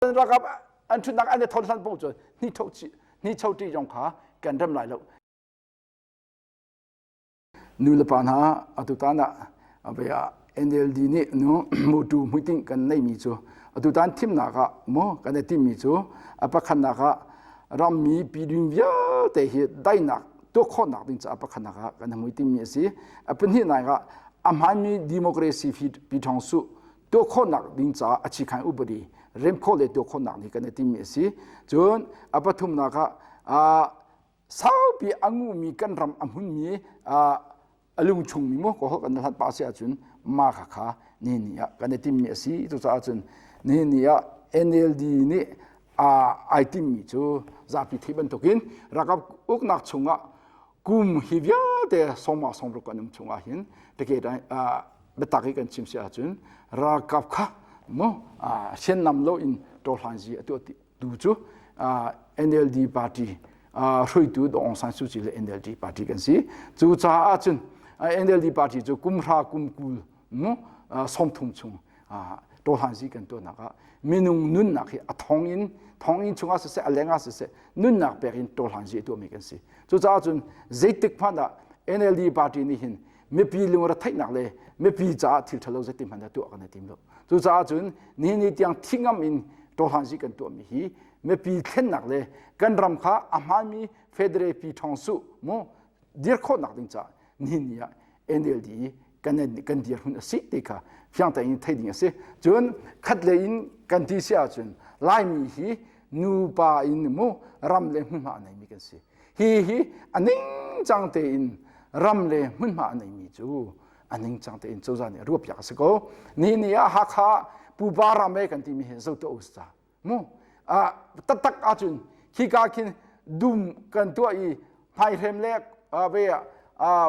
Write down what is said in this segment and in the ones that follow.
Ralkap an ṭhutnak an i thawn hlan paoh cu hnicho ṭi zong kha kan rem lai lo. Nu le pa hna atutan ah NLD nih nu mutu hmuitinh kan neihmi cu atutan thimnak ah maw kan i timmi cu a pakhatnak ah rammi pidun vialte hi daihnak tuah khawhnak ding caah pakhatnak ah kan hmuitinhmi a si. A pahnihnak ah a hmaanmi democracy piṭhawng suh tuah khawhnak ding caah a chikhan upadi rem khawh le tuah khawhnak nih kan i timmi a si. Cun a pathumnak ah saupi a nguhmi kan ram a hmunmi a lungchungmi maw ko kan hlat pah si ahcun ma kha kha ni ni ah kan i timmi a si. Cucaah cun ni ni ah NLD nih ai timmi cu zapi theih bantukin ralkap uknak chungah kum hi vialte sawma sawmruk kan um chungah hin teke biatak i kan chim si ahcun ralkap kha mu siannam lo in ṭawhlanzi a tuah tu cu NLD party hruaitu Daw Aung San Suu Kyi le NLD party kan si. Cu caah cun NLD party cu kum hra kum kul mu 30 chung ṭawhlanzi kan tuahnak ah minung nunnak hi a thong in thonginn chungah siseh a leng ah siseh nunnak pek in ṭawhlanzi a tuahmi kan si. Cucaah cun zeitik hmanh ah NLD party nih hin mipi lungre theihnak le mipi caah thil ṭhalo zeitik hmanh ah tuah kan i tim lo. Cucaah cun nihin ni tiang thingam in ṭawhlanzi kan tuahmi hi mipi thlennak le kan ram kha a hmaanmi federal pi ṭhawng suh mu dir khawhnak ding caah nihin ni ah NLD kan kan dirhmun a si ti kha fiang tein theih ding a si. Cun khat lei in kan ti si ahcun Laimi hi nupa in mu ram le hmunhma a neimi kan si. Hi hi a ningcang tein ram le hmunhma a neimi cu a ningcang tein cozah nih ruahpiak a si ko. Ni ni ah Hakha pupa ram e kan timi hi zotu usta mu taktak ahcun khika khin dum kan tuah i hmaihrem le ve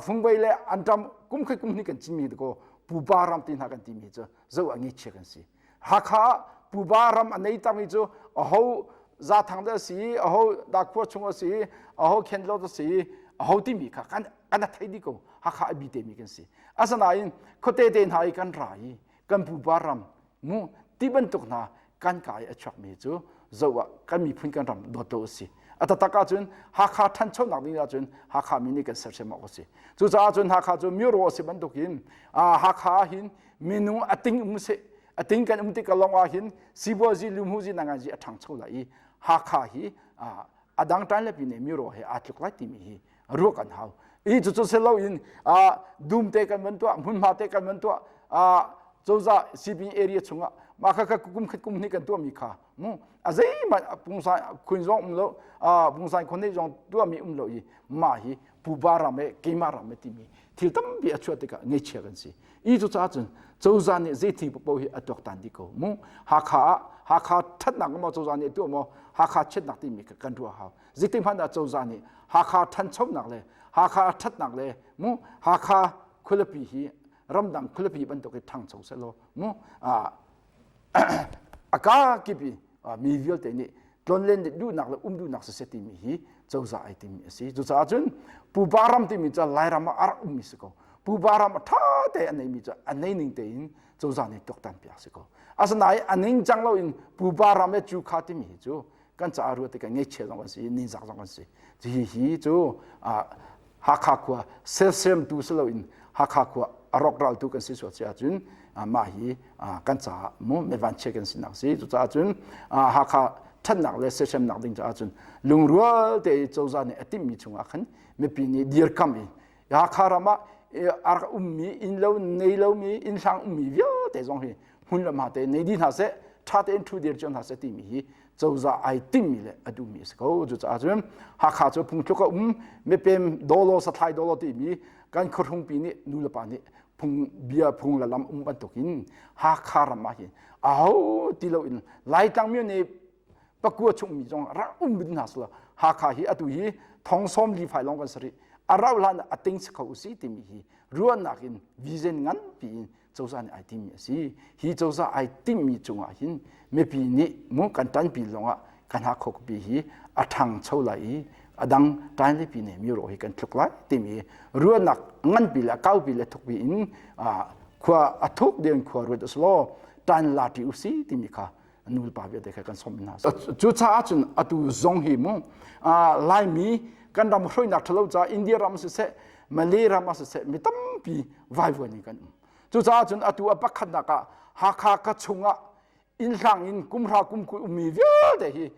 fungvei le anṭam kum khat kum hnih kan cinmi ko pupa ram ti hna kan timi cu zo a ngichia kan si Hakha pupa ram a nei tami cu aho zathang dah si aho dakhua chung a si aho khenlo da si aho timi kha kan kan a thei di ko Hakha a bi te mi kan si asinain khuate te hna i kan ra i kan pupa ram mu ti bantuk hna kan ka i a chuakmi cu zoh ah kan miphun kan ram dawt lo a si a taktak ahcun Hakha ṭhanchonak ding ahcun Hakha mi nih kan sersiam awk a si cucaah cun Hakha cu miro a si bantukin Hakha ah hin minung a ting um seh a ting kan um tik lawng ah hin sibuazi lumhuzi nanganzi a ṭhangcho lai i Hakha hi a dang ṭan le pi nih miro he aa tluk lai timi hi ruah kan hau i cucu si loin dum te kan van tuah hmunhma te kan van tuah cozah sipin area chungah mah kha kha kum khat kum hnih kan tuahmi kha mu a zeihmanh pungsan khun zong um lo pungsan khun zong tuahmi um lo i mah hi pupa ram e keimah ram e timi thil tampi a chuah tikah ngaihchia kan si i cucaah cun cozah nih zei thil paoh hi a tuaktan dih ko mu Hakha ah Hakha ṭhatnak maw cozah nih tuah maw Hakha chiatnak timi kan ruah hau Zeitik hmanh ah cozah nih Hakha ṭhanchonak le Hakha ṭhatnak le mu Hakha khualipi hi ramdang khualipi bantuk i ṭhangcho sehlaw mu a ka kip i mi vialte nih tlonlen duhnak le um duhnak siseh timi hi cozah ai timi a si. Cucaah cun pupa ram timi cu Lairam ah a rak ummi si ko. Pupa ram a ṭha te a neimi cu a nei ning tein cozah nih tuaktan piak si ko. Asinain a ningcang loin pupa ram le cu kha timi hi cu kan caah ruat tikah ngaihchia zong kan si ningzak zong kan si hi hi cu Hakha khua sersiamtu si loin Hakha khua a rawkraltu kan si sual si ahcun mah hi kan caah mu mevanchia kan sinak si cucaah cun Hakha ṭhatnak le sersiamnak ding caah cun lungrual te cozah nih a timhmi chungah khan mipi nih dirkam i Hakha ram ah a rak ummi innlo nei lomi innhlang ummi vialte zong hi hmun le hma te nei dih hna seh ṭha tein ṭhu dir cio hna seh timi hi cozah ai timmi le a duhmi a si ko cucaah cun Hakha cu phungthluk a um mipem dawlaw sathlai dawlaw timi kan khuahrungpi nih nu le pa nih phung bia phung le lam um bantukin Hakha ram ah hin aho ti loin Laitlang mi nih pakua chungmi zong rak um bin hna sila Hakha hi atu hi thong sawm li fai lawng kan si rih a rauh hlan a ting si kho usi timi hi ruahnak in vision nganpi in cozah nih ai timmi a si. Hi cozah ai timmi cungah hin mipi nih mu kan ṭanpi lawngah kan Hakha hi a ṭhangcho lai i a dang ṭanlipi nih miro hi kan tluk lai timi ruahnak nganpi le kaupi le thukpi in khua a thuk deuh in khua ruat usulaw ṭan la ṭi usi timi kha. Nu le pa vialte kha kan sawm hna. Cucaah cun atu zong hi mu Laimi kan ram hruainak ṭhalo caah India ram siseh Malay ram ah siseh mi tampi vaivuan in kan um. Cucaah cun atu a pakhatnak ah Hakha ka chungah inn hlang in kumhra kumkul ummi vialte hi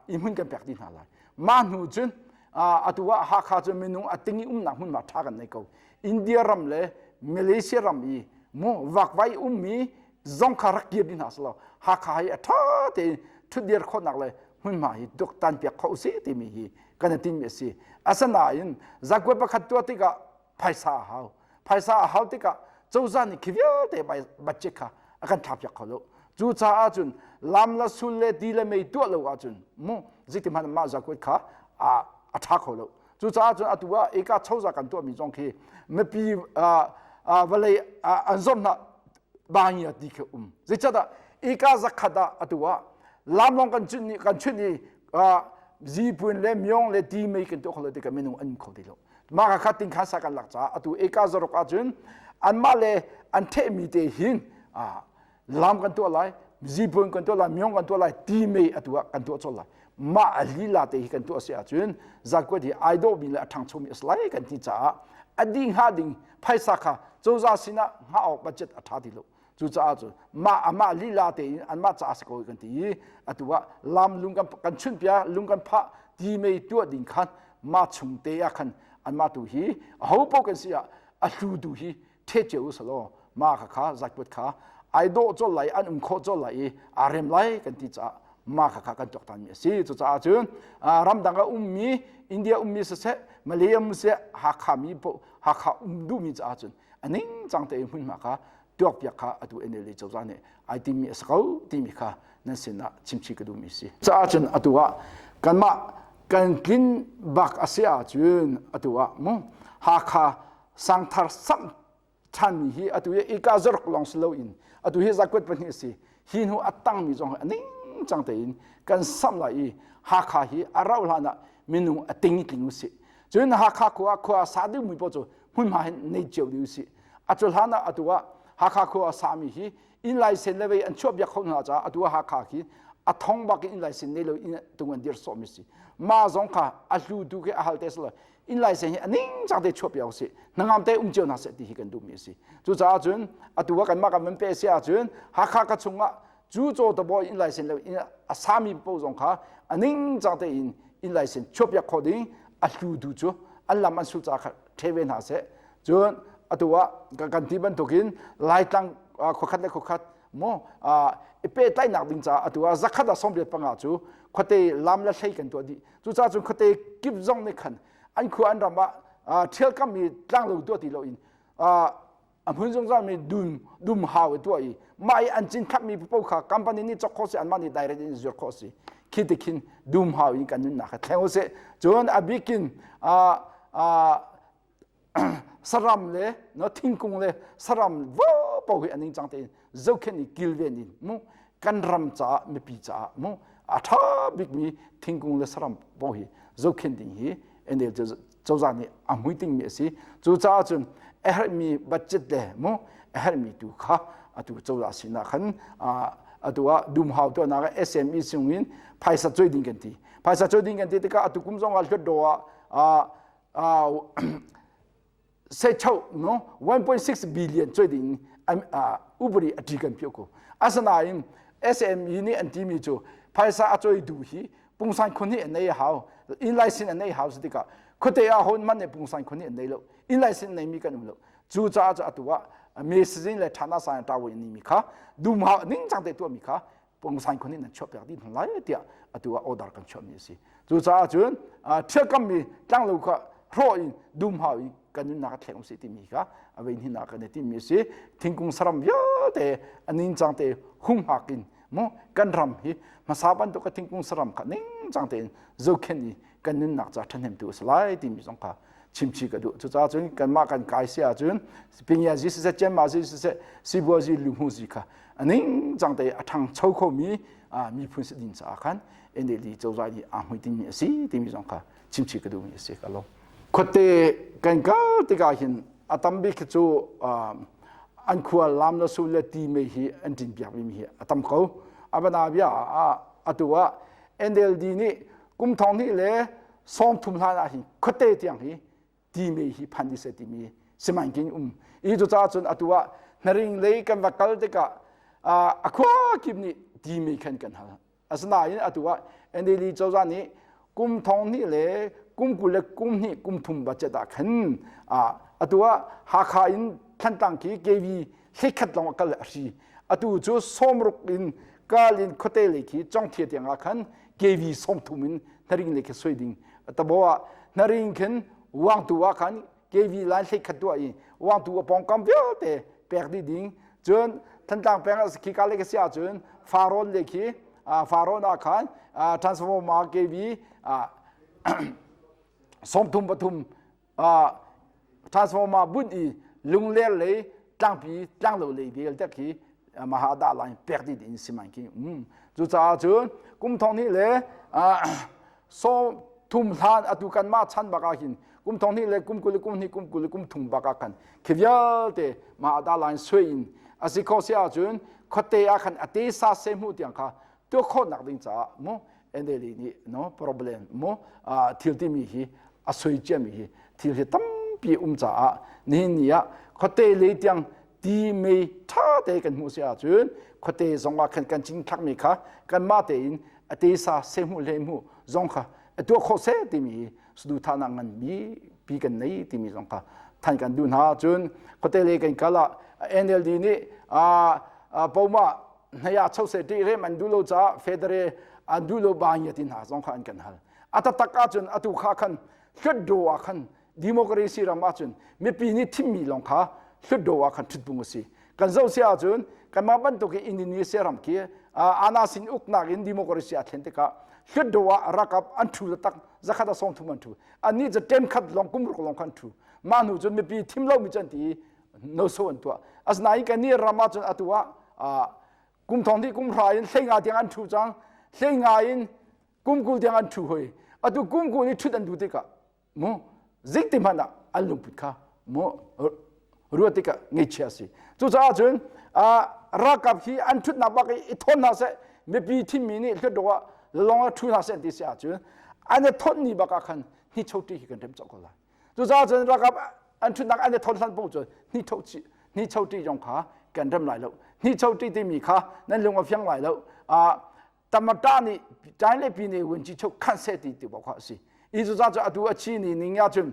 inn hmun kan pek dih hna lai. Mah hnu cun atu ah Hakha cu minung a ting i umnak hmunhma ṭha kan nei ko. India ram le Malaysia ram i mu vakvai ummi zong kha rak kir dih hna selaw Hakha hi a ṭha tein ṭhutdir khawhnak le hmunhma hi tuaktan piak kho usih timi hi kan i tinhmi a si. Asinain zakuat pakhat tuah tikah phaisa a hau. Phaisa a hau tikah cozah nih khi vialte budget kha a kan thlakpiak kho lo. Cucaah cun lam le sul le ti le mei tuah lo ahcun mu zeiti hmanh mah zakuat kha a ṭha kho lo. Cucaah cun atu ah eka chozah kan tuahmi zong khi mipi vawlei an zor hna bangia ti khi um. Zeicahdah eka zakhat ah atu ah lam lawng kan chunh kan chunh i zipun le myong le ti mei kan tuah kho lo tikah minung an um kho ti lo. Mah kha kha tingkhan sa kan lak caah atu eka zaruk ahcun anmah le an thehmi te hin lam kan tuah lai zipun kan tuah lai myong kan tuah lai ti mei atu ah kan tuah colh lai mah a lila te hi kan tuah si ahcun zakuat hi ai dawhmi le a ṭhangchomi a si lai kan ti caah a dih hnga ding phaisa kha cozah sinah hngah awk budget a ṭha ti lo cucaah cun mah amah lila tein anmah caah si ko kan ti i atu ah lam lung kan kan chunh pia lung kan phah ti mei tuah ding khan mah chung te ah khan anmah tu hi aho paoh kan si ah a hlu tu hi the cio usalaw mah kha kha zaiput kha ai dawh colh lai an um khawh colh lai i aa rem lai kan ti caah mah kha kha kan tuaktan mi a si cucaah cun ramdang a ummi India ummi siseh Malay um siseh Hakha mi paoh Hakha um duhmi caah cun a ningcang tein hmunhma kha tuakpiak kha atu NLD cozah nih ai timmi a si ko timi kha nan sinah chimchih ka duhmi si. Caah cun atu ah kanmah kan tlin bak a si ahcun atu ah mu Hakha sangthar samh ṭhanmi hi atu hi ika zaruk lawng si loin atu hi zakuat pahnih a si hi hnu a tangmi zong hi a ningcang tein kan samh lai i Hakha hi a rauh hlan ah minung a ting tling usih cun Hakha khua khua sa dingmi paoh cu hmunhma hin nei cio dih usih a cu hlan ah atu ah Hakha khua a sami hi inn laisen le vei an chuah biak kho hna caah atu ah Hakha khi a thong bak in inn laisen nei lo in tung an dir sawhmi si mah zong kha a hlu tu khi a hal te silo inn laisen hi a ningcang te chuah piak usih hnangam te um cio hna seh ti hi kan duhmi a si cucaah cun atu ah kanmah kan van pe si ahcun Hakha ka chungah cu caw tabawi inn laisen lo in a sami paoh zong kha a ningcang tein inn laisen chuah piak khawh ding a hlu tu cu an lam an sul ca kha ṭhe ve hna seh cun atu ah kan ti bantukin Laitlang khuakhat le khuakhat mu i pehtlaihnak ding caah atu ah zakhat ah 85 cu khuate lam le hlei kan tuah dih cucaah cun khuate kip zong nih khan an khua an ram ah ṭhialkammi tlanglo tuah ti loin a hmun zungzalmi dum dum hau i tuah i mah i an cinthlakmi paoh kha company nih cawk khawh si anmah nih direct in zuar khawh si khi ti khin dum hau in kan nunnak kha thleng usih cun a bikin saram le no thingkung le saram vo po hi aning cang tein zohkhenh i kilven in mu kan ram caah mipi caah mu a ṭha bikmi thingkung le saram po hi zohkhenh ding hi NL cozah nih a hmuitingmi a si cucaah cun a herhmi budget le mu a herhmi tu kha atu cozah sinah khan atu ah dumhau tuahnak ah SME sungin phaisa choi ding kan ti phaisa choi ding kan ti tikah atu kum zong ah hluatdaw ah secho no 1.6 billion choi ding upari a ṭi kan pio ko asinain SME nih an timi cu phaisa a choi du hi pungsan khun hi an nei hau in license an nei hau si tikah khuate ah hon man ne pungsan khun hi an nei lo in license nei mi kan um lo cu caah cu atu ah me sizin le thana sa ta wo ni mi kha dum ha ning chang te tu mi kha pungsan khun in an chuah piak dih hna lai tiah atu ah order kan chuah mi a si cucaah cun ṭhialkam mi tlanglo kha hrawh in dum hau in kan nunnak a thleng usih timi kha a vein hin ah kan i timmi a si thingkung saram vialte a ningcang te humhak in mu kan ram hi hmasa bantuk a thingkung saram kha ningcang tein zohkhenh i kan nunnak ca ṭhahnemtu a si lai timi zong kha chimchi ka duh cucaah cun kanmah kan kai si ahcun pingiazi siseh cianmazi siseh sibuazi luhmuzi kha a ningcang te a ṭhangcho khomi miphun si ding caah khan NLD cozah nih aa hmuitingmi a si timi zong kha chimchi ka duhmi a si ka lawm khuate kan kal tikah hin a tam bik cu an khua lam le sul le ti mei hi an ṭin piak mi hi a tam ko. Abana bia ah atu ah NLD nih kum thong hnih le sawm thum hlan ah hin khuate tiang hi timi hi phan dih seh timi simankin um i cucaah cun atu ah hnaring lei kan va kal tikah a khua kip nih timi khan kan hal asinain atu ah NLD cozah nih kum thong hnih le kum 20 le kum hnih kum thum budget ah khan atu ah Hakha in Thantlang khi KV hleikhat lawng a kal a hri atu cu sawmruk in kal in khuate lei khi Congthia tiang ah khan KV 30 in hnaring lei khi soi ding tabo ah hnaring khin wangtu ah khan KV line hleikhat tuah i wangtu a pawngkam vialte pek dih ding cun Thantlang peng khi ka le ka si ahcun Faron le khi Faron ah khan transformer KV 33 transformer bunh i lungler lei tlangpi tlanglo lei vialte khi maha dah lai pek dih ding si man khi um cucaah cun kum thong hnih le so thum hlan atu kan mah chan bak ah hin kum thong hnih le kum 20 le kum hnih kum 20 le kum thum bak ah khan khi vialte mah dah lai sui in asi kho si ahcun khuate ah khan ate sa se hmu tiang kha tuah khawhnak ding caah mu NLD nih no problem mu thil timi hi a soi ciami hi thil hi tampi um caah nihin ni ah khuate lei tiang ti mei ṭha te kan hmuh si ahcun khuate zong ah khan kan cin thlakmi kha kanmah tein a te sa se hmuh hle hmuh zong kha a tuah khawh seh timi hi saduhthahnak ngan pi kan nei timi zong kha than kan duh hna cun khuate lei kan kal ah NLD nih poma hnaya chose ti rem an duh lo caah federe an duh lo ba ngia ti hna zong kha an kan hal a taktak ahcun atu kha khan hlutdo ah khan democracy ram ahcun mipi nih thimmi lawng kha hlutdo ah khan ṭhutbung a si kan zoh si ahcun kanmah bantuk in Indonesia ram khi ana sin uknak in democracy a thlen tikah hlutdo ah rakap an ṭhu tak zakhat a sawm thum an ṭhu annih cu term khat lawng kum ruk lawng khan ṭhu mah hnu cun mipi thim lomi cu an ti i no so an tuah asinain kan nih ram ahcun atu ah kum thong hnih kum hra in hlei nga tiang an ṭhu cang hlei nga in kum 20 tiang an ṭhu hoi atu kum 20 i ṭhut an duh tikah mu zeitik hmanh ah an lungput kha mu ruat tikah ngaihchia a si cucaah cun ralkap hi an ṭhutnak bak i thawn hna seh mipi thimmi nih hluatdaw ah lawng ah ṭhu hna seh an ti si ahcun an i thawn ni bak ah khan hnicho ṭi hi kan rem cawk ko lai Cucaah cun ralkap an ṭhutnak an i thawn hlan paoh cu hnicho ṭi zong kha kan rem lai lo. Hnicho ṭi timi kha nan lung a fiang lai lo. Tamata nih ṭai le pi nih wun chi chuk khan se ti ti kha a si. I cucaah cu atu a chi ni ning ah cun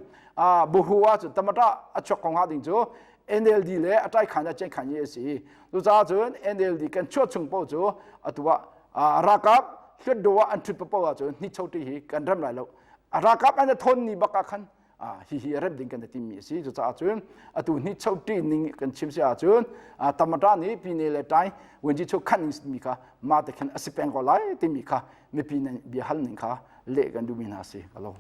buhu ah cun tamata a chuak ko hnga ding cu NLD le a ṭai khan a chen khan hi a si. Cucaah cun NLD kan chuah chung paoh cu atu ah ralkap hluatdaw ah an ṭhut paoh ahcun hnicho ṭi hi kan rem lai lo. A ralkap an i thawn ni bak ah khan hihi rem ding kan i timmi a si. Cucaah cun atu ni choti ning kan chim si ahcun tamata nih pine le tai wenji chu khan ning mi kha ma te khan a si peng ko lai timi kha mipi nan bia hal ning kha leh kan duhmi hna si ka lo.